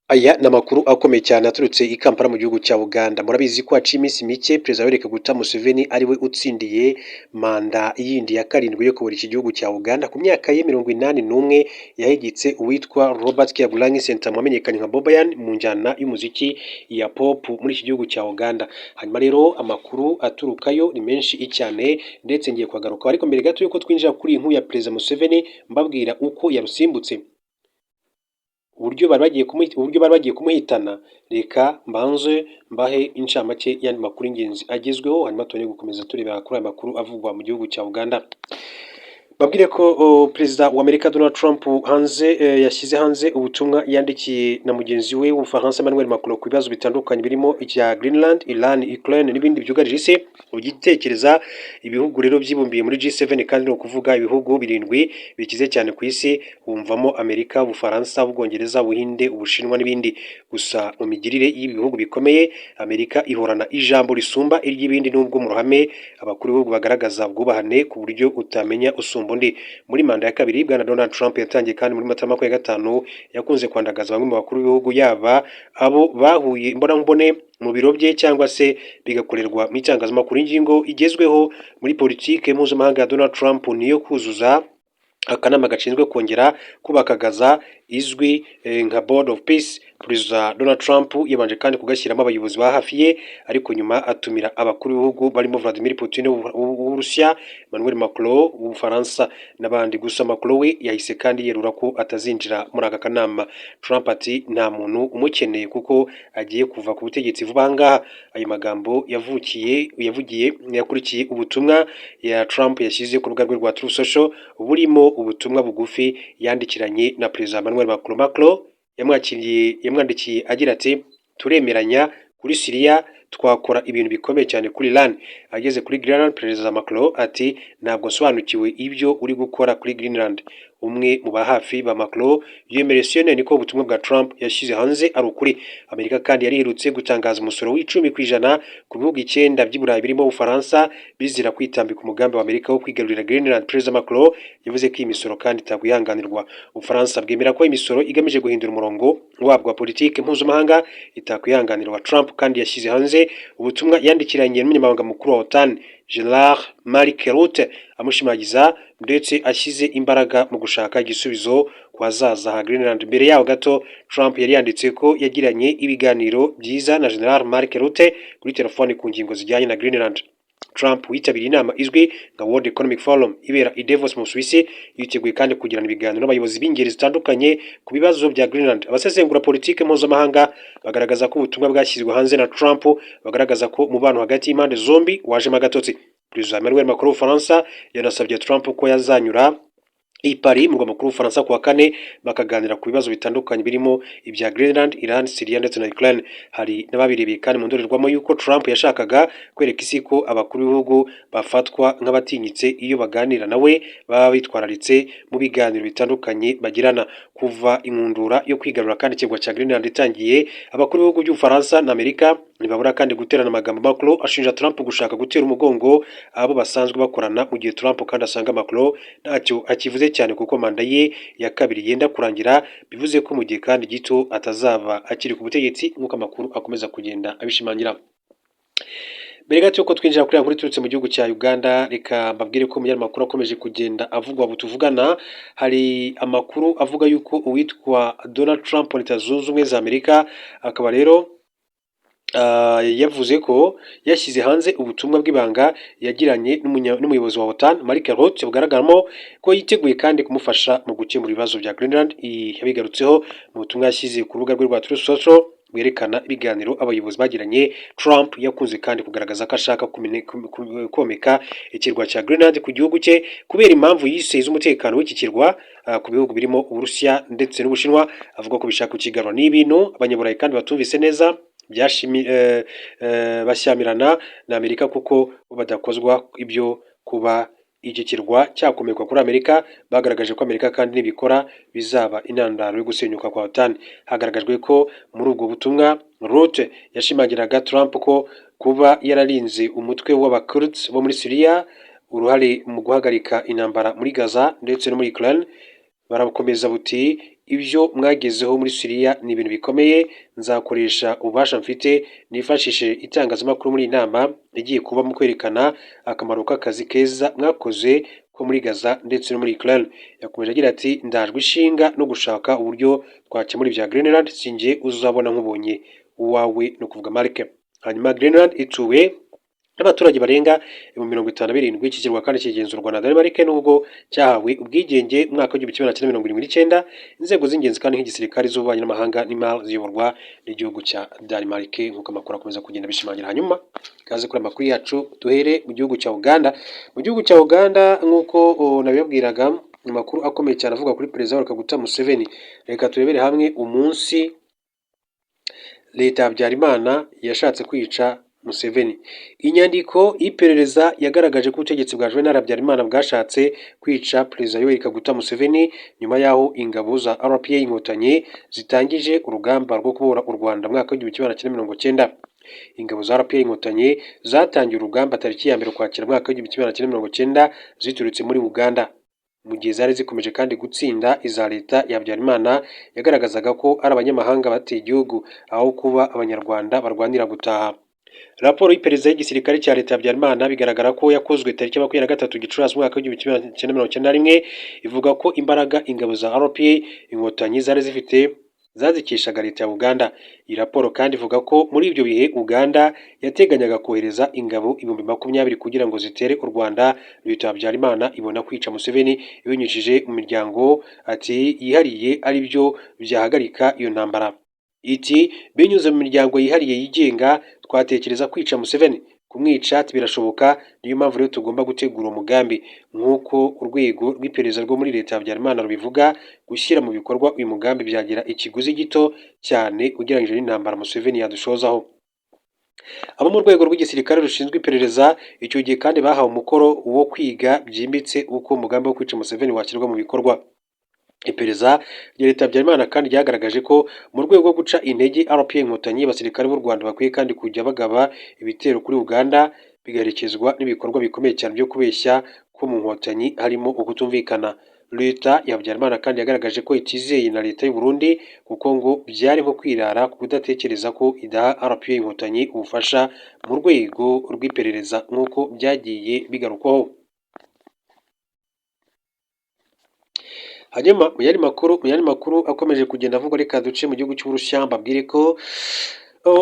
Aya ni amakuru akomeye cyane aturutse i Kampala mu gihugu cya Uganda. Murabizi ko haciye iminsi mike Perezida Yoweri Kaguta Museveni ariwe utsindiye manda yindi ya karindwi yo kuyobora iki gihugu cya Uganda. Ku myaka ye 81 yahigitse uwitwa Robert Kyagulanyi Ssentamu wamenyekanye nka Bobi Wine mu njyana y'umuziki ya pop muri iki gihugu cya Uganda. Hanyuma rero amakuru aturukayo ni menshi cyane, ndetse ngiye kuhagaruka, ariko mbere gato yuko twinjira kuri iyi nkuru ya Perezida Museveni, mbabwira uko yarusimbutse, uburyo bari bagiye kumuhitana, reka mbanze mbahe incamake y'andi makuru y'ingenzi agezweho, hanyuma tubone gukomeza tureba kuri aya makuru avugwa mu gihugu cya Uganda. Babwire ko Perezida wa Amerika Donald Trump hanze yashyize hanze ubutumwa yandikiye na mugenzi we w'Ubufaransa Emmanuel Macron ku bibazo bitandukanye birimo icya Greenland, Iran, Ukraine n'ibindi byugarije isi. Ugitekereza ibihugu rero byibumbiye muri G7, kandi ni ukuvuga ibihugu birindwi bikize cyane ku isi, wumvamo Amerika, Ubufaransa, Ubwongereza, Ubuhinde, Ubushinwa n'ibindi. Gusa mu migirire y'ibi bihugu bikomeye, Amerika ihorana ijambo risumba iry'ibindi, nubwo mu ruhame abakuru b'ibihugu bagaragaza ubwubahane ku buryo utamenya usumba undi. Muri manda ya kabiri Bwana Donald Trump yatangiye kandi muri Mata 25, yakunze kwandagaza bamwe mu bakuru b'ibihugu, yaba abo bahuye imbonankubone mu biro bye cyangwa se bigakorerwa mu itangazamakuru. Ingingo igezweho muri politike mpuzamahanga ya Donald Trump niyo kuzuza akanama gashinzwe kongera kubaka Gaza izwi nka Board of Peace. Perezida Donald Trump yabanje kandi kugashyiramo abayobozi ba hafi ye, ariko nyuma atumira abakuru b'ibihugu barimo Vladimir Putin w'Uburusiya, Emmanuel Macron w'Ubufaransa n'abandi. Gusa Macron we yahise kandi yerura ko atazinjira muri aka kanama. Trump ati nta muntu umukeneye kuko agiye kuva ku butegetsi vuba aha ngaha. Ayo magambo yavugiye yakurikiye ubutumwa ya Trump yashyize ku rubuga rwe rwa Truth Social, burimo ubutumwa bugufi yandikiranye na Perezida Emmanuel Macron. Macron yamwakiriye, yamwandikiye agira ati: "Turemeranya kuri Syria, twakora ibintu bikomeye cyane kuri Iran." Ageze kuri Greenland, Perezida Macron ati: "Ntabwo nsobanukiwe ibyo uri gukora kuri Greenland." Umwe mu ba hafi ba Macron yemereye CNN ko ubutumwa bwa Trump yashyize hanze ari ukuri. Amerika kandi yari iherutse gutangaza umusoro w'10% ku bihugu icyenda by'i Burayi birimo Ubufaransa, bizira kwitambika umugambi wa Amerika wo kwigarurira Greenland. Perezida Macron yavuze ko iyi misoro kandi itakwihanganirwa. Ubufaransa bwemera ko imisoro igamije guhindura umurongo wabwo wa politiki mpuzamahanga itakwihanganirwa. Trump kandi yashyize hanze ubutumwa yandikiranye n'umunyamabanga mukuru wa OTAN, General Mark Rutte, amushimagiza ndetse ashyize imbaraga mu gushaka igisubizo ku hazaza ha Greenland. Mbere yaho gato, Trump yari yanditse ko yagiranye ibiganiro byiza na General Mark Rutte kuri telefoni ku ngingo zijyanye na Greenland. Trump witabiriye inama izwi nka World Economic Forum ibera i Davos mu Busuwisi, yiteguye kandi kugirana ibiganiro n'abayobozi b'ingeri zitandukanye ku bibazo bya Greenland. Abasesengura politike mpuzamahanga bagaragaza ko ubutumwa bwashyizwe hanze na Trump bagaragaza ko umubano hagati y'impande zombi wajemo agatotsi. Perezida Emmanuel Macron w'Ubufaransa yanasabye Trump ko yazanyura i Paris, murwa mukuru w'Ubufaransa, ku wa kane, bakaganira ku bibazo bitandukanye birimo ibya Greenland, Iran, Syria ndetse na Ukraine. Hari n'ababirebeye kandi mu ndorerwamo y'uko Trump yashakaga kwereka isi ko abakuru b'ibihugu bafatwa nk'abatinyitse iyo baganira nawe baba bitwararitse mu biganiro bitandukanye bagirana. Kuva inkundura yo kwigarura kandi ikirwa cya Greenland itangiye, abakuru b'ibihugu by'Ubufaransa na Amerika ntibabura kandi guterana amagambo. Macron ashinja Trump gushaka gutera umugongo abo basanzwe bakorana, mu gihe Trump kandi asanga Macron ntacyo akivuze cyane kuko manda ye ya kabiri yenda kurangira, bivuze ko mu gihe kandi gito atazaba akiri ku butegetsi, nk'uko amakuru akomeza kugenda abishimangira. Mbere gato yuko twinjira kuri nkuru iturutse mu gihugu cya Uganda, reka mbabwire ko mu makuru akomeje kugenda avugwa ubu tuvugana, hari amakuru avuga yuko uwitwa Donald Trump wa Leta Zunze Ubumwe za Amerika akaba rero yavuze ko yashyize hanze ubutumwa bw'ibanga yagiranye n'umuyobozi wa OTAN Mark Rutte, bugaragaramo ko yiteguye kandi kumufasha mu gukemura ibibazo bya Greenland. Yabigarutseho mu butumwa yashyize ku rubuga rwe rwa Truth Social bwerekana ibiganiro abayobozi bagiranye. Trump yakunze kandi kugaragaza ko ashaka komeka ikirwa cya Greenland ku gihugu cye kubera impamvu yise iz'umutekano w'iki kirwa ku bihugu birimo Uburusiya ndetse n'Ubushinwa, avuga ko bishaka kukigarura. Ni ibintu Abanyaburayi kandi batumvise neza, bashyamirana na Amerika kuko bo badakozwa ibyo kuba iki kirwa cyakomekwa kuri Amerika. Bagaragaje ko Amerika kandi nibikora bizaba intandaro yo gusenyuka kwa OTAN. Hagaragajwe ko muri ubwo butumwa Rutte yashimangiraga Trump ko kuba yararinze umutwe w'Abakurds bo muri Syria, uruhare mu guhagarika intambara muri Gaza ndetse no muri Ukraine. Barakomeza buti: Ibyo mwagezeho muri Siriya ni ibintu bikomeye. Nzakoresha ububasha mfite nifashishije itangazamakuru muri iyi nama igiye kuba mu kwerekana akamaro k'akazi keza mwakoze ko muri Gaza ndetse no muri Ukraine. Yakomeje agira ati: Ndajwe ishinga no gushaka uburyo twakemura ibya Greenland. Sinjye uzabona nkubonye uwawe, ni ukuvuga Mark. Hanyuma Greenland ituwe n'abaturage barenga 57,000. Iki kirwa kandi kigenzurwa na Denmark nubwo cyahawe ubwigenge mu mwaka w'1979. Inzego z'ingenzi kandi nk'igisirikare, z'ububanyi n'amahanga n'imari ziyoborwa n'igihugu cya Denmark, nk'uko amakuru akomeza kugenda bishimangira. Hanyuma kaze kuri amakuru yacu, duhere mu gihugu cya Uganda. Mu gihugu cya Uganda, nk'uko nabibabwiraga, amakuru akomeye cyane avuga kuri Perezida Yoweri Kaguta Museveni. Reka turebere hamwe umunsi leta ya Habyarimana yashatse kwica Museveni. Inyandiko y'iperereza yagaragaje ko ubutegetsi bwa Juvenal Habyarimana bwashatse kwica Perezida Yoweri Kaguta Museveni nyuma y'aho ingabo za RPA Inkotanyi zitangije urugamba rwo kubohora u Rwanda mu mwaka w'1990. Ingabo za RPA Inkotanyi zatangiye urugamba tariki ya 1 Ukwakira mwaka w'1990 ziturutse muri Uganda. Mu gihe zari zikomeje kandi gutsinda iza leta ya Habyarimana, yagaragazaga ko ari abanyamahanga bateye igihugu aho kuba Abanyarwanda barwanira gutaha. Raporo y'iperereza y'igisirikare cya leta ya Habyarimana, bigaragara ko yakozwe tariki 23 Gicurasi umwaka w'1991, ivuga ko imbaraga ingabo za RPA Inkotanyi zari zifite zazikeshaga leta ya Uganda. Iyi raporo kandi ivuga ko muri ibyo bihe Uganda yateganyaga kohereza ingabo 20,000 kugira ngo zitere u Rwanda, leta ya Habyarimana ibona kwica Museveni ibinyujije mu miryango ati yihariye ari byo byahagarika iyo ntambara. Iti: Binyuze mu miryango yihariye yigenga twatekereza kwica Museveni, kumwica birashoboka, niyo mpamvu rero tugomba gutegura umugambi. Nk'uko urwego rw'iperereza rwo muri leta ya Habyarimana rubivuga, gushyira mu bikorwa uyu mugambi byagira ikiguzi gito cyane ugereranyije n'intambara Museveni yadushozaho. Abo mu rwego rw'igisirikare rushinzwe iperereza icyo gihe kandi bahawe umukoro wo kwiga byimbitse uko umugambi wo kwica Museveni washyirwa mu bikorwa. Iperereza rya leta Habyarimana kandi ryagaragaje ko mu rwego rwo guca intege RPA Inkotanyi, abasirikare b'u Rwanda bakwiye kandi kujya bagaba ibitero kuri Uganda, bigaherekezwa n'ibikorwa bikomeye cyane byo kubeshya ko mu Nkotanyi harimo ukutumvikana. Leta ya Habyarimana kandi yagaragaje ko itizeye na leta y'u Burundi, kuko ngo byari nko kwirara ku kudatekereza ko idaha RPA Inkotanyi ubufasha mu rwego rw'iperereza, nk'uko byagiye bigarukwaho. Hanyuma mu yandi makuru akomeje kugenda avugwa, reka duce mu gihugu cy'Uburusiya, mbabwire ko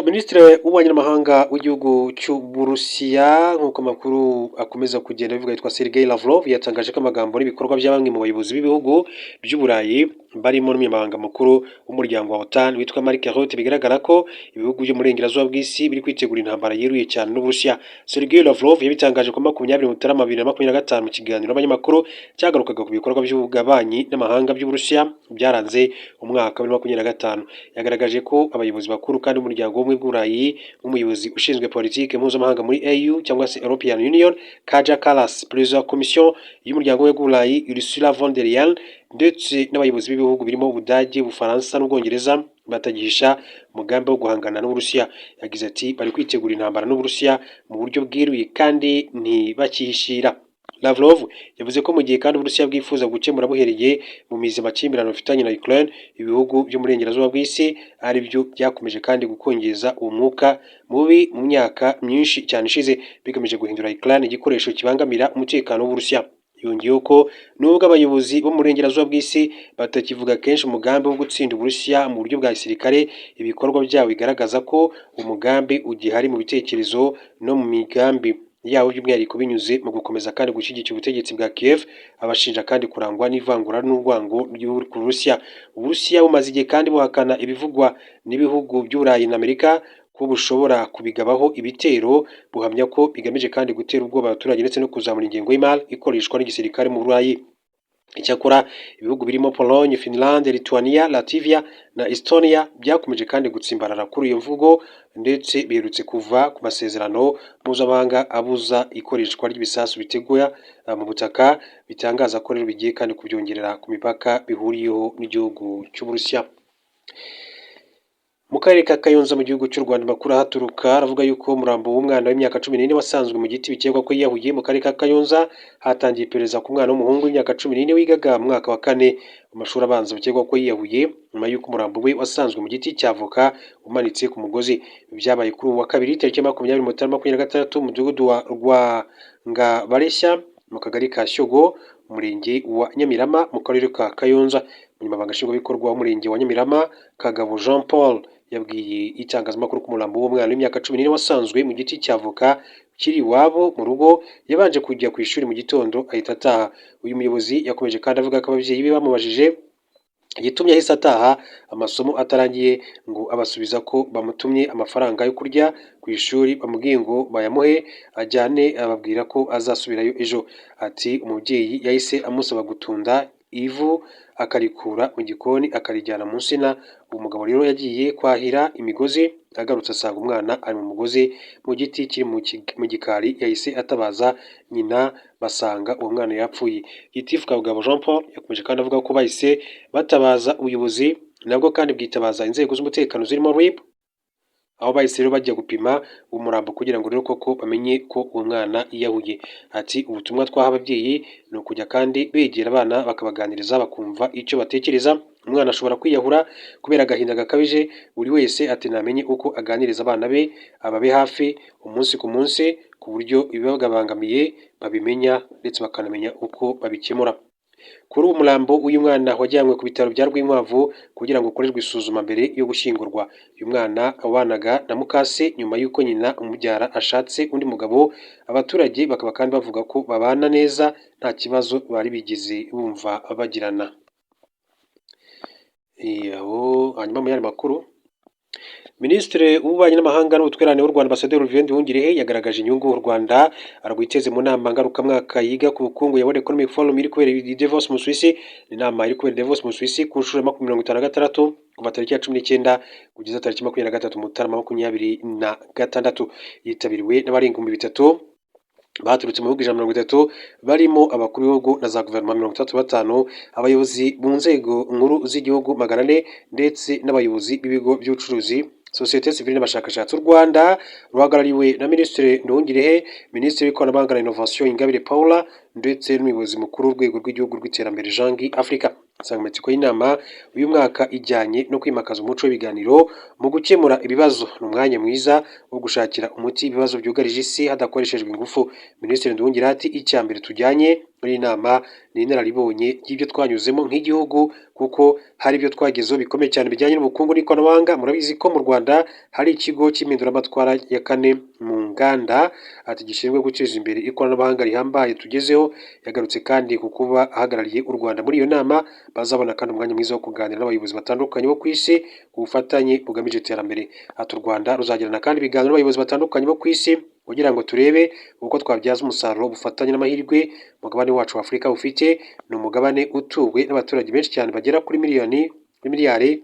Minisitiri w'Ububanyi n'Amahanga w'igihugu cy'Uburusiya, nk'uko amakuru akomeza kugenda abivuga, yitwa Sergei Lavrov, yatangaje ko amagambo n'ibikorwa bya bamwe mu bayobozi b'ibihugu by'Uburayi barimo n'umunyamabanga mukuru w'umuryango wa OTAN witwa Mark Rutte bigaragara ko ibihugu byo mu burengerazuba bw'isi biri kwitegura intambara yeruye cyane n'Uburusiya. Sergei Lavrov yabitangaje ku 20 Mutarama 2025 mu kiganiro n'abanyamakuru cyagarukaga ku bikorwa by'ububanyi n'amahanga by'Uburusiya byaranze umwaka wa 2025. Yagaragaje ko abayobozi bakuru kandi b'umuryango w'Ubumwe bw'Uburayi, nk'umuyobozi ushinzwe politiki mpuzamahanga muri EU cyangwa se European Union, Kaja Kallas, perezida wa komisiyo y'umuryango w'Ubumwe bw'Uburayi Ursula von der Leyen, ndetse n'abayobozi b'ibihugu birimo Ubudage, Ubufaransa n'Ubwongereza batagihisha umugambi wo guhangana n'Uburusiya. Yagize ati: Bari kwitegura intambara n'Uburusiya mu buryo bweruye kandi ntibakihishira. Lavrov yavuze ko mu gihe kandi Uburusiya bwifuza gukemura buhereye mu mizi amakimbirane bufitanye na Ukraine, ibihugu byo mu burengerazuba bw'isi ari byo byakomeje kandi gukongeza uwo mwuka mubi mu myaka myinshi cyane ishize, bigamije guhindura Ukraine igikoresho kibangamira umutekano w'Uburusiya. Yongeyeho ko nubwo abayobozi bo mu burengerazuba bw'isi batakivuga kenshi umugambi wo gutsinda Uburusiya mu buryo bwa gisirikare, ibikorwa byabo bigaragaza ko umugambi ugihari mu bitekerezo no mu migambi yabo, by'umwihariko binyuze mu gukomeza kandi gushyigikira ubutegetsi bwa Kiev, abashinja kandi kurangwa n'ivangura n'urwango ku Burusiya. Uburusiya bumaze igihe kandi buhakana ibivugwa n'ibihugu by'Uburayi na Amerika ko bushobora kubigabaho ibitero, buhamya ko bigamije kandi gutera ubwoba abaturage ndetse no kuzamura ingengo y'imari ikoreshwa n'igisirikare mu Burayi. Icyakora ibihugu birimo Pologne, Finland, Lithuania, Latvia na Estonia byakomeje kandi gutsimbarara kuri iyo mvugo, ndetse biherutse kuva ku masezerano mpuzamahanga abuza ikoreshwa ry'ibisasu bitegwa mu butaka, bitangaza ko rero bigiye kandi kubyongerera ku mipaka bihuriyeho n'igihugu cy'Uburusiya. Mu karere ka Kayonza mu gihugu cy'u Rwanda, amakuru ahaturuka aravuga yuko umurambo w'umwana w'imyaka 14 wasanzwe mu giti, bikekwa ko yiyahuye. Mu karere ka Kayonza hatangiye iperereza ku mwana w'umuhungu w'imyaka 14 wigaga mu mwaka wa kane mu mashuri abanza, bikekwa ko yiyahuye nyuma y'uko umurambo we wasanzwe mu giti cya avoka umanitse ku mugozi. Ibi byabaye kuri ubu wa kabiri, tariki 20 Mutarama 2026, mu mudugudu wa Rwangabareshya, mu kagari ka Shyogo, umurenge wa Nyamirama, mu karere ka Kayonza. Umunyamabanga Nshingwabikorwa w'umurenge wa Nyamirama, Kagabo Jean Paul, yabwiye itangazamakuru ko umurambo w'umwana w'imyaka 14 wasanzwe mu giti cya avoka kiri iwabo mu rugo. Yabanje kujya ku ishuri mu gitondo, ahita ataha. Uyu muyobozi yakomeje kandi avuga ko ababyeyi be bamubajije igitumye ahise ataha amasomo atarangiye, ngo abasubiza ko bamutumye amafaranga yo kurya ku ishuri, bamubwiye ngo bayamuhe ajyane, ababwira ko azasubirayo ejo. Ati: "Umubyeyi yahise amusaba gutunda ivu, akarikura mu gikoni akarijyana mu nsina. Umugabo rero yagiye kwahira imigozi, agarutse asanga umwana ari mu mugozi mu giti kiri mu gikari. Yahise atabaza nyina, basanga uwo mwana yapfuye." Gitifu Kagabo Jean Paul yakomeje kandi avuga ko bahise batabaza ubuyobozi, nabwo kandi bwitabaza inzego z'umutekano zirimo RIB, aho bahise rero bajya gupima umurambo kugira ngo rero koko bamenye ko uwo mwana yiyahuye. Ati: "Ubutumwa twaha ababyeyi ni ukujya kandi begera abana, bakabaganiriza, bakumva icyo batekereza. Umwana ashobora kwiyahura kubera agahinda gakabije. Buri wese," ati, "namenye uko aganiriza abana be, ababe hafi umunsi ku munsi, ku buryo ibibabangamiye babimenya ndetse bakanamenya uko babikemura." Kuri ubu umurambo w'uyu mwana wajyanywe ku bitaro bya Rwinkwavu kugira ngo ukorerwe isuzuma mbere yo gushyingurwa. Uyu mwana wabanaga na mukase nyuma y'uko nyina umubyara ashatse undi mugabo. Abaturage bakaba kandi bavuga ko babana neza, nta kibazo bari bigeze bumva bagirana. Hanyuma mu yandi makuru, Minisitiri w'Ububanyi n'Amahanga n'Ubutwererane w'u Rwanda, Ambasaderi Olivier Nduhungirehe, yagaragaje inyungu u Rwanda rwiteze mu nama ngarukamwaka yiga ku bukungu ya World Economic Forum iri kubera i Davos mu Busuwisi. Ni inama iri kubera i Davos mu Busuwisi ku nshuro ya 56, kuva tariki ya 19 kugeza tariki 23 Mutarama 2026. Yitabiriwe n'abarenga 3000 baturutse mu bihugu 130, barimo abakuru b'ibihugu na za guverinoma 35, abayobozi mu nzego nkuru z'igihugu 400, ndetse n'abayobozi b'ibigo by'ubucuruzi, sosiyete sivile n'abashakashatsi. U Rwanda ruhagarariwe na Minisitiri Nduhungirehe, Minisitiri w'Ikoranabuhanga na Innovation Ingabire Paula, ndetse n'umuyobozi mukuru w'Urwego rw'Igihugu rw'Iterambere, Jean Guy Africa. Insanganyamatsiko y'inama uyu mwaka ijyanye no kwimakaza umuco w'ibiganiro mu gukemura ibibazo. Ni umwanya mwiza wo gushakira umuti ibibazo byugarije isi hadakoreshejwe ingufu. Minisitiri Nduhungirehe ati: "Icya mbere tujyanye muri iyi nama ni inararibonye ry'ibyo twanyuzemo nk'igihugu, kuko hari ibyo twagezeho bikomeye cyane bijyanye n'ubukungu n'ikoranabuhanga. Murabizi ko mu Rwanda hari ikigo cy'impinduramatwara ya kane mu nganda," ati, "gishinzwe guteza imbere ikoranabuhanga rihambaye tugezeho." Yagarutse kandi ku kuba ahagarariye u Rwanda muri iyo nama, bazabona kandi umwanya mwiza wo kuganira n'abayobozi batandukanye bo ku isi ku bufatanye bugamije iterambere. Ati: "U Rwanda ruzagirana kandi ibiganiro n'abayobozi batandukanye bo ku isi kugira ngo turebe uko twabyaza umusaruro ubufatanye n'amahirwe umugabane wacu wa Afurika ufite. Ni umugabane utuwe n'abaturage benshi cyane bagera kuri miliyoni, kuri miliyari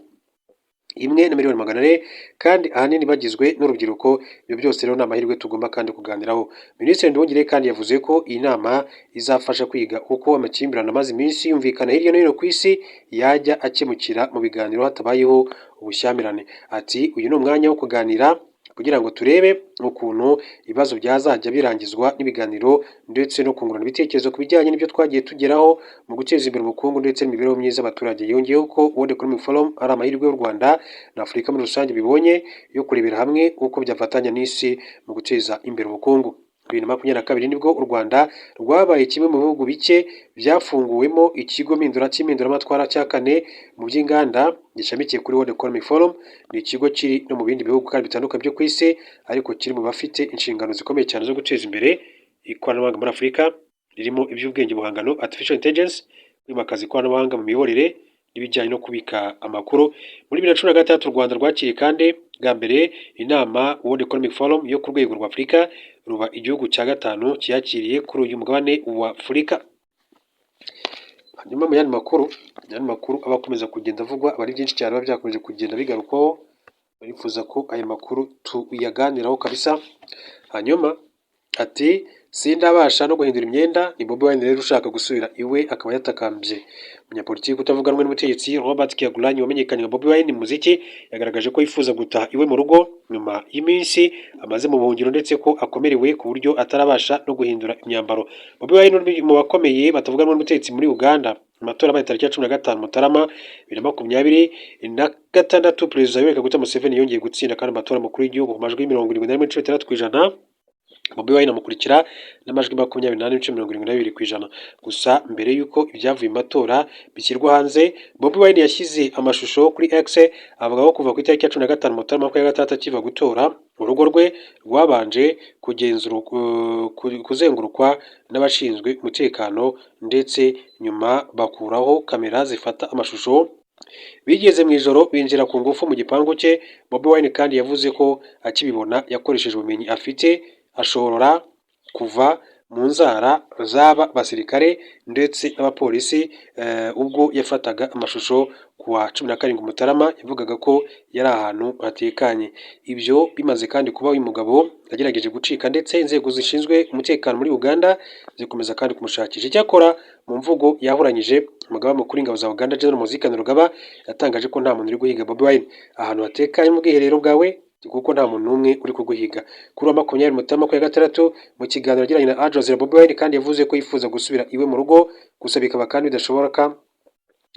1 na miliyoni 400, kandi ahanini bagizwe n'urubyiruko. Ibyo byose rero ni amahirwe tugomba kandi kuganiraho." Minisitiri Nduhungirehe kandi yavuze ko iyi nama izafasha kwiga uko amakimbirane amaze iminsi yumvikana hirya no hino ku isi yajya akemukira mu biganiro hatabayeho ubushyamirane. Ati: "Uyu ni umwanya wo kuganira kugira ngo turebe ukuntu ibibazo byazajya birangizwa n'ibiganiro, ndetse no kungurana ibitekerezo ku bijyanye n'ibyo twagiye tugeraho mu guteza imbere ubukungu ndetse n'imibereho myiza y'abaturage." Yongeyeho ko World Economic Forum ari amahirwe y'u Rwanda na Afurika muri rusange bibonye yo kurebera hamwe uko byafatanya n'isi mu guteza imbere ubukungu. 2022 nibwo u Rwanda rwabaye kimwe mu bihugu bike byafunguwemo ikigo cy'impinduramatwara cya kane mu by'inganda gishamikiye kuri World Economic Forum. Ni ikigo kiri no mu bindi bihugu kandi bitandukanye byo ku isi, ariko kiri mu bafite inshingano zikomeye cyane zo guteza imbere ikoranabuhanga muri Afurika, ririmo iby'ubwenge buhangano, artificial intelligence, kwimakaza ikoranabuhanga mu miyoborere n'ibijyanye no kubika amakuru. Muri 2016 u Rwanda rwakiriye kandi bwa mbere inama World Economic Forum yo ku rwego rwa Afurika, ruba igihugu cya gatanu kiyakiriye kuri uyu mugabane wa Afurika. Hanyuma mu yandi makuru aba akomeza kugenda avugwa, aba ari byinshi cyane biba byakomeje kugenda bigarukwaho, barifuza ko aya makuru tuyaganiraho kabisa. Hanyuma ati Sindabasha no guhindura imyenda. Ni Bobi Wine rero ushaka gusubira iwe, akaba yatakambye. Umunyapolitiki utavuga rumwe n'ubutegetsi Robert Kyagulanyi, wamenyekanye nka Bobi Wine mu muziki, yagaragaje ko yifuza gutaha iwe mu rugo nyuma y'iminsi amaze mu buhungiro, ndetse ko akomerewe ku buryo atarabasha no guhindura imyambaro. Bobi Wine uri mu bakomeye batavuga rumwe n'ubutegetsi muri Uganda. Mu matora yabaye tariki ya 15 Mutarama 2026, Perezida Yoweri Kaguta Museveni yongeye gutsinda kandi amatora mukuru w'igihugu ku majwi 71.6%. Bobi Wine amukurikira n'amajwi 24.72%. Gusa mbere y'uko ibyavuye mu matora bishyirwa hanze, Bobi Wine yashyize amashusho kuri X avuga ko kuva ku itariki ya 15 Mutarama 2026 akiva gutora, urugo rwe rwabanje kuzengurukwa n'abashinzwe umutekano, ndetse nyuma bakuraho kamera zifata amashusho. Bigeze mu ijoro binjira ku ngufu mu gipangu cye. Bobi Wine kandi yavuze ko akibibona yakoresheje ubumenyi afite, ashobora kuva mu nzara z'aba basirikare ndetse n'abapolisi. Ubwo yafataga amashusho ku wa 17 Mutarama, yavugaga ko yari ahantu hatekanye. Ibyo bimaze kandi kuba, uyu mugabo yagerageje gucika, ndetse inzego zishinzwe umutekano muri Uganda zikomeza kandi kumushakisha. Icyakora mu mvugo yahuranyije, umugaba mukuru w'ingabo za Uganda, General Muhoozi Kainerugaba, yatangaje ko nta muntu uri guhiga Bobi Wine. Ahantu hatekanye mu bwiherero bwawe, kuko nta muntu n'umwe uri kuguhiga. Kuri wa 20 Mutarama 2026, mu kiganiro yagiranye na Al Jazeera, Bobi Wine kandi yavuze ko yifuza gusubira iwe mu rugo, gusa bikaba kandi bidashoboka,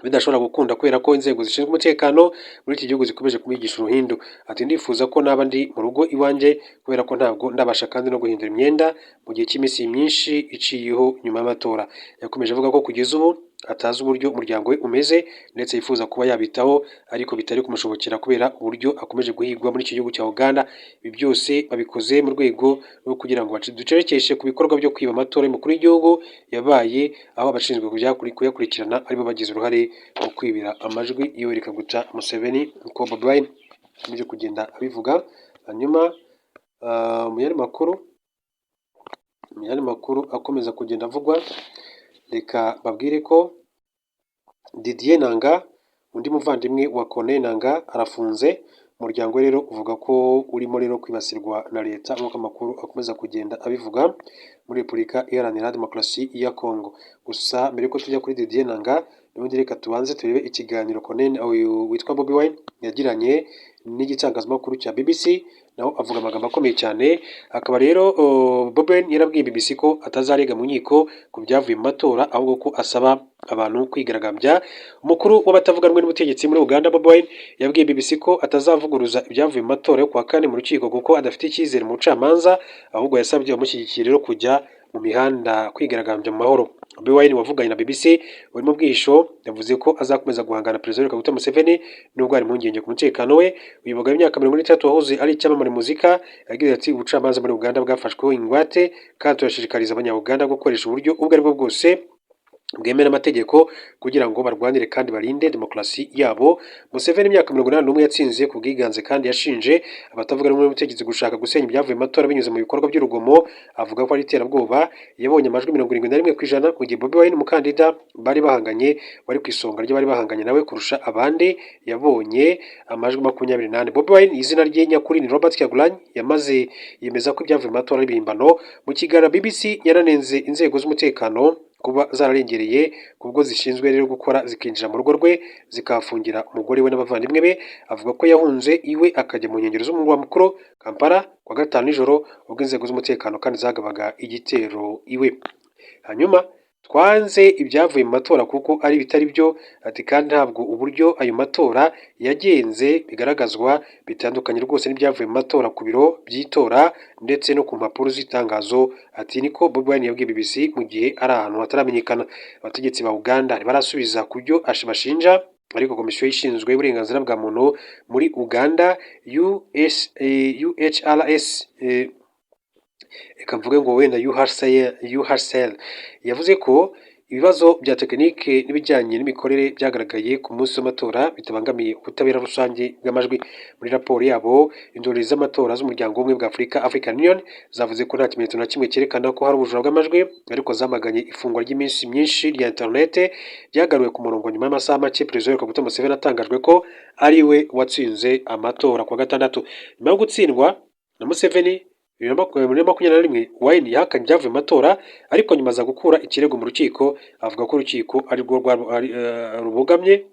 bidashobora gukunda, kubera ko inzego zishinzwe umutekano muri iki gihugu zikomeje kumwigisha uruhindu. Ati: "Ndifuza ko naba ndi mu rugo iwanjye, kubera ko ntabwo ndabasha kandi no guhindura imyenda mu gihe cy'iminsi myinshi iciyeho nyuma y'amatora." Yakomeje avuga ko kugeza ubu atazi uburyo umuryango we umeze, ndetse yifuza kuba yabitaho ariko bitari kumushobokera kubera uburyo akomeje guhigwa muri iki gihugu cya Uganda. Ibi byose babikoze mu rwego rwo kugira ngo ducerekeshe ku bikorwa byo kwiba amatora y'umukuru w'igihugu yabaye, aho abashinzwe kuyakurikirana aribo bagize uruhare mu kwibira amajwi Yoweri Kaguta Museveni, nkuko Bobi Wine akomeje kugenda abivuga. Hanyuma mu yandi makuru akomeza kugenda avugwa, reka babwire ko Didier Nanga, undi muvandimwe wa Corneille Nanga, arafunze. Umuryango rero uvuga ko urimo rero kwibasirwa na leta, nk'uko amakuru akomeza kugenda abivuga muri Repubulika Iharanira Demokarasi ya Kongo. Gusa mbere yuko tujya kuri Didier Nanga, n'ubundi reka tubanze turebe ikiganiro Corneille, uyu witwa Bobi Wine, yagiranye n'igitangazamakuru cya BBC, naho avuga amagambo akomeye cyane. Akaba rero Bobi Wine yarabwiye BBC ko atazarega mu nkiko ku byavuye mu matora, ahubwo ko asaba abantu kwigaragambya. Umukuru w'abatavuga rumwe n'ubutegetsi muri Uganda, Bobi Wine, yabwiye BBC ko atazavuguruza ibyavuye mu matora yo kuwa kane mu rukiko, kuko adafite icyizere mu bucamanza. Ahubwo yasabye abamushyigikiye rero kujya mu mihanda kwigaragambya mu mahoro. Bobi Wine wavuganye na BBC uri mu bwihisho, yavuze ko azakomeza guhangana na Perezida Yoweri Kaguta Museveni nubwo hari impungenge ku mutekano we. Uyu mugabo w'imyaka 43 wahoze ari icyamamare mu muzika yagize ati: "Ubucamanza muri Uganda bwafashweho ingwate, kandi turashishikariza Abanya-Uganda gukoresha uburyo ubwo aribwo bwose bwemewe n'amategeko kugira ngo barwanire kandi barinde demokarasi yabo." Museveni, imyaka 81, yatsinze ku bwiganze, kandi yashinje abatavuga rumwe n'ubutegetsi gushaka gusenya ibyavuye mu matora binyuze mu bikorwa by'urugomo, avuga ko ari iterabwoba. Yabonye amajwi 71%, mu gihe Bobi Wine, umukandida bari bahanganye wari ku isonga ry'abari bahanganye nawe kurusha abandi, yabonye amajwi 24. Bobi Wine, izina rye nyakuri ni Robert Kyagulanyi, yamaze yemeza ko ibyavuye mu matora ari ibihimbano. Mu kiganiro BBC, yananenze inzego z'umutekano kuba zararengereye kubwo zishinzwe rero gukora, zikinjira mu rugo rwe zikahafungira umugore we n'abavandimwe be. Avuga ko yahunze iwe akajya mu nkengero z'umurwa mukuru Kampala kuwa gatanu nijoro, ubwo inzego z'umutekano kandi zagabaga igitero iwe. Hanyuma: "Twanze ibyavuye mu matora kuko ari bitari byo." Ati: "Kandi ntabwo uburyo ayo matora yagenze bigaragazwa bitandukanye rwose n'ibyavuye mu matora ku biro by'itora ndetse no ku mpapuro z'itangazo." Ati niko Bobi Wine yabwiye BBC mu gihe ari ahantu hataramenyekana. Abategetsi ba Uganda ntibarasubiza ku byo bashinja, ariko komisiyo ishinzwe uburenganzira bwa muntu muri Uganda, US, UHRS, reka mvuge ngo wenda UHCL, UHCL, yavuze ko ibibazo bya tekinike n'ibijyanye n'imikorere byagaragaye ku munsi w'amatora bitabangamiye ubutabera rusange bw'amajwi. Muri raporo yabo, indorerezi z'amatora z'Umuryango w'Ubumwe bwa Afurika, African Union, zavuze ko nta kimenyetso na kimwe cyerekana ko hari ubujura bw'amajwi, ariko zamaganye ifungwa ry'iminsi myinshi rya interinete ryagaruwe ku murongo nyuma y'amasaha make Perezida Yoweri Kaguta Museveni atangajwe ko ari we watsinze amatora kuwa gatandatu. Nyuma yo gutsindwa na Museveni 2021, Wine yahakanye ibyavuye mu matora, ariko nyuma aza gukura ikirego mu rukiko, avuga ko urukiko arirwo rubogamye.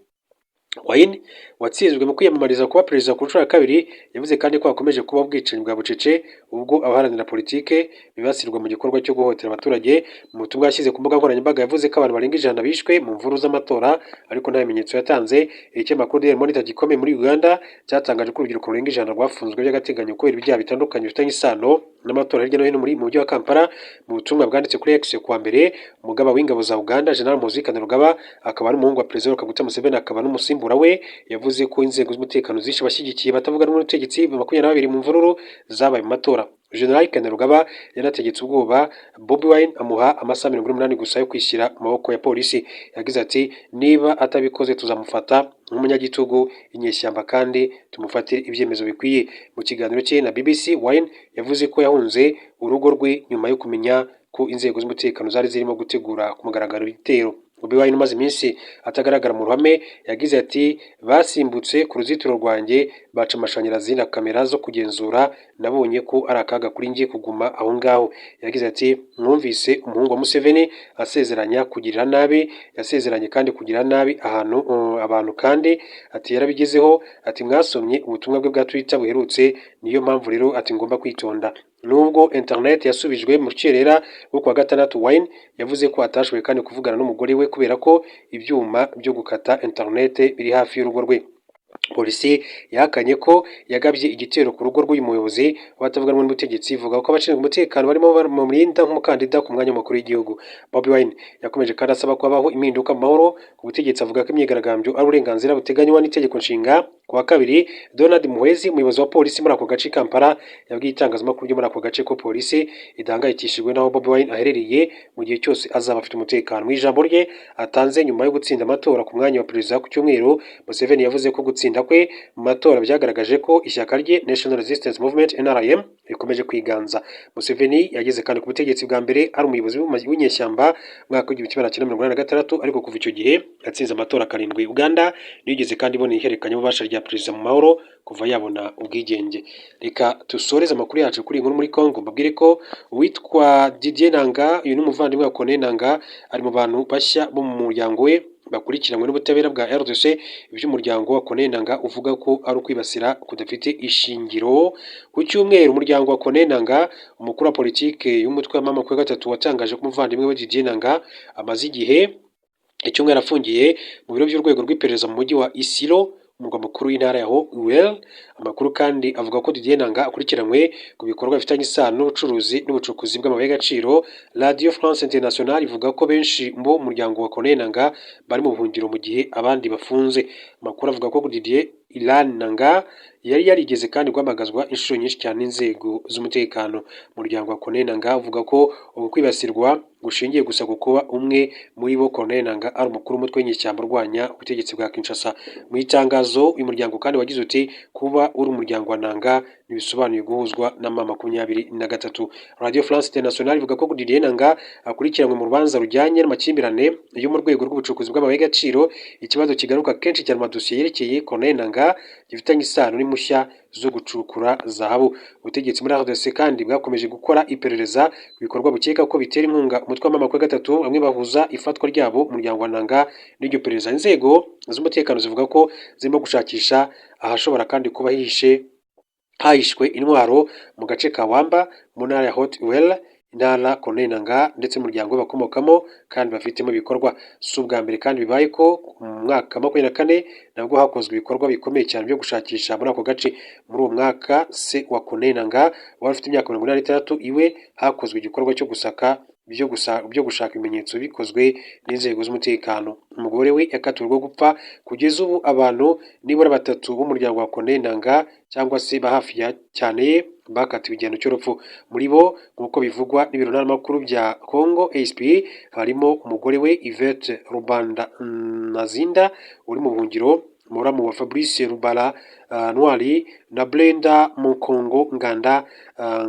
Wine watsinzwe mu kwiyamamariza kuba perezida ku nshuro ya kabiri, yavuze kandi ko hakomeje kuba ubwicanyi bwa bucece, ubwo abaharanira politike bibasirwa mu gikorwa cyo guhohotera abaturage. Mu butumwa yashyize ku mbuga nkoranyambaga, yavuze ko abantu barenga 100 bishwe mu mvururu z'amatora, ariko nta bimenyetso yatanze. Ikinyamakuru Daily Monitor gikomeye muri Uganda cyatangaje ko urubyiruko rurenga 100 rwafunzwe by'agateganyo kubera ibyaha bitandukanye bifitanye isano n'amatora hirya no hino muri mu mujyi wa Kampala. Mu butumwa bwanditse kuri X kuwa mbere, umugaba w'ingabo za Uganda, General Muhoozi Kainerugaba, akaba ari umuhungu wa Perezida Yoweri Kaguta Museveni akaba n'umusimbura we, yavuze ko inzego z'umutekano zishe abashyigikiye batavuga rumwe n'ubutegetsi 22 mu mvururu zabaye mu matora. General Kainerugaba yanategetse ubwoba Bobi Wine, amuha amasaha 48 gusa yo kwishyira mu maboko ya polisi. Yagize ati: "Niba atabikoze, tuzamufata nk'umunyagitugu, inyeshyamba, kandi tumufatire ibyemezo bikwiye." Mu kiganiro cye na BBC, Wine yavuze ko yahunze urugo rwe nyuma yo kumenya ko inzego z'umutekano zari zirimo gutegura ku mugaragaro ibitero. Bobi Wine umaze iminsi atagaragara mu ruhame yagize ati: "Basimbutse ku ruzitiro rwanjye, baca amashanyarazi na kamera zo kugenzura. Nabonye ko ari akaga kuri njye kuguma aho ngaho." Yagize ati: "Mwumvise umuhungu wa Museveni asezeranya kugirira nabi, yasezeranye kandi kugirira nabi ahantu abantu, kandi ati yarabigezeho." Ati: "Mwasomye ubutumwa bwe bwa Twitter buherutse. Niyo mpamvu rero ati ngomba kwitonda." Nubwo internet yasubijwe mu rukerera rwo kuwa gatandatu, Wine yavuze ko atashoboye kandi kuvugana n'umugore we kubera ko ibyuma byo gukata internet biri hafi y'urugo rwe. Polisi yahakanye ko yagabye igitero ku rugo rw'uyu muyobozi w'abatavuga rumwe n'ubutegetsi, ivuga ko abashinzwe umutekano barimo bamurinda nk'umukandida ku mwanya w'umukuru w'igihugu. Bobi Wine yakomeje kandi asaba ko habaho impinduka mu mahoro ku butegetsi, avuga ko imyigaragambyo ari uburenganzira buteganywa n'itegeko nshinga. Ku wa kabiri, Donald Muhwezi, umuyobozi wa polisi muri ako gace i Kampala, yabwiye itangazamakuru ryo muri ako gace ko polisi idahangayikishijwe n'aho Bobi Wine aherereye mu gihe cyose azaba afite umutekano. Mu ijambo rye atanze nyuma yo gutsinda amatora ku mwanya wa perezida ku cyumweru, Museveni yavuze ko gutsinda kwe mu matora byagaragaje ko ishyaka rye National Resistance Movement, NRM, rikomeje kwiganza. Museveni yageze kandi ku butegetsi bwa mbere ari umuyobozi w'inyeshyamba mu mwaka w'1986, ariko kuva icyo gihe yatsinze amatora karindwi. Uganda ntiyigeze kandi ibona ihererekanyabubasha rya perezida mu mahoro kuva yabona ubwigenge. Reka dusoreze amakuru yacu kuri iyi nkuru muri Congo, mbabwire ko uwitwa Didier Nanga, uyu ni umuvandimwe wa Corneille Nanga, ari mu bantu bashya bo mu muryango we bakurikiranywe n'ubutabera bwa RDC. Iby'umuryango wa Corneille Nanga uvuga ko ari ukwibasira kudafite ishingiro. Ku cyumweru, umuryango wa Corneille Nanga, umukuru wa politike y'umutwe wa M23, watangaje ko umuvandimwe we Didier Nanga amaze igihe icyumweru afungiye mu biro by'urwego rw'iperereza mu mujyi wa Isiro, umurwa mukuru w'intara ya Haut-Uele. Amakuru kandi avuga ko Didier Nanga akurikiranywe ku bikorwa bifitanye isano n'ubucuruzi n'ubucukuzi bw'amabuye y'agaciro. Radio France Internationale ivuga ko benshi mu muryango wa Corneille Nanga bari mu buhungiro mu gihe abandi bafunze. Amakuru avuga ko Didier Ilan Nanga yari yarigeze kandi guhamagazwa inshuro nyinshi cyane n'inzego z'umutekano. Umuryango wa Corneille Nanga uvuga ko ubu kwibasirwa gushingiye gusa ku kuba umwe muri bo, Corneille Nanga, ari umukuru w'umutwe w'inyeshyamba urwanya ubutegetsi bwa Kinshasa. Mu itangazo uyu muryango kandi wagize uti: "Kuba uri umuryango wa Nanga ntibisobanuye guhuzwa na M23." Radio France Internationale ivuga ko Didier Nanga akurikiranywe mu rubanza rujyanye n'amakimbirane yo mu rwego rw'ubucukuzi bw'amabuye y'agaciro, ikibazo kigaruka kenshi cyane mu madosiye yerekeye Corneille Nanga gifitanye isano n'impushya zo gucukura zahabu. Ubutegetsi muri RDC kandi bwakomeje gukora iperereza ku bikorwa bukeka ko bitera inkunga umutwe wa M23, bamwe bahuza ifatwa ryabo, umuryango wa Nanga, n'iryo perereza. Inzego z'umutekano zivuga ko zirimo gushakisha ahashobora kandi kuba hihishe hahishwe intwaro mu gace ka Wamba mu ntara ya Haut-Uele, intara Corneille Nangaa ndetse n'umuryango we bakomokamo kandi bafitemo ibikorwa. Si ubwa mbere kandi bibaye, ko mu mwaka 24 nabwo hakozwe ibikorwa bikomeye cyane byo gushakisha muri ako gace. Muri uwo mwaka, se wa Corneille Nangaa wari ufite imyaka 86, iwe hakozwe igikorwa cyo gusaka byo gushaka ibimenyetso bikozwe n'inzego z'umutekano. Umugore we yakatiwe urwo gupfa. Kugeza ubu, abantu nibura batatu b'umuryango wa Corneille Nangaa cyangwa se ba hafi ya cyane ye bakatiwe igihano cy'urupfu. Muri bo, nk'uko bivugwa n'ibiro ntaramakuru bya Congo AFP, harimo umugore we Yvette Rubanda Nazinda uri mu buhungiro. muramu wa Fabrice Rubara Ntwari, na Brenda Mukongo Nganda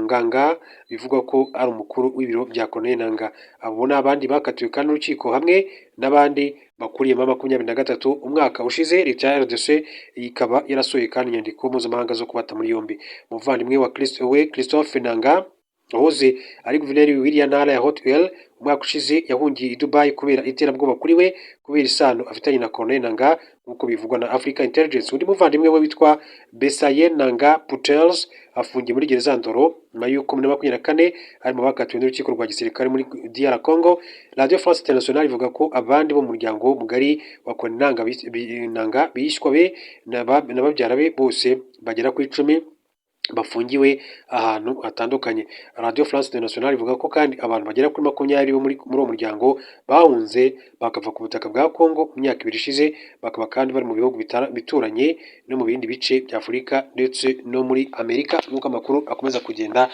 Nganga, bivugwa ko ari umukuru w'ibiro bya Corneille Nanga. Abo ni abandi bakatiwe kandi n'urukiko hamwe n'abandi bakuriye M23. Umwaka ushize leta ya RDC ikaba yarasohoye kandi inyandiko mpuzamahanga zo kubata muri yombi. Umuvandimwe wa we Christophe Nanga, wahoze ari guverineri w'iriya ntara ya Haut-Uele, umwaka ushize yahungiye i Dubai kubera iterabwoba kuri we kubera isano afitanye na Corneille Nanga, nk'uko bivugwa na Africa Intelligence. Undi muvandimwe we witwa Besaye Nanga Putels afungiye muri gereza ya Ndolo nyuma y'uko muri 24 ari mu bakatiwe n'urukiko rwa gisirikare muri DR Congo. Radio France International ivuga ko abandi bo mu muryango mugari wa Corneille Nanga, Nanga, bishywa be na babyara be bose bagera ku 10 bafungiwe ahantu hatandukanye. Radio France International ivuga ko kandi abantu bagera kuri 20 bo muri uwo muryango bahunze bakava ku butaka bwa Congo mu myaka 2 ishize, bakaba kandi bari mu bihugu bituranye no mu bindi bice bya Afurika ndetse no muri Amerika, nk'uko amakuru akomeza kugenda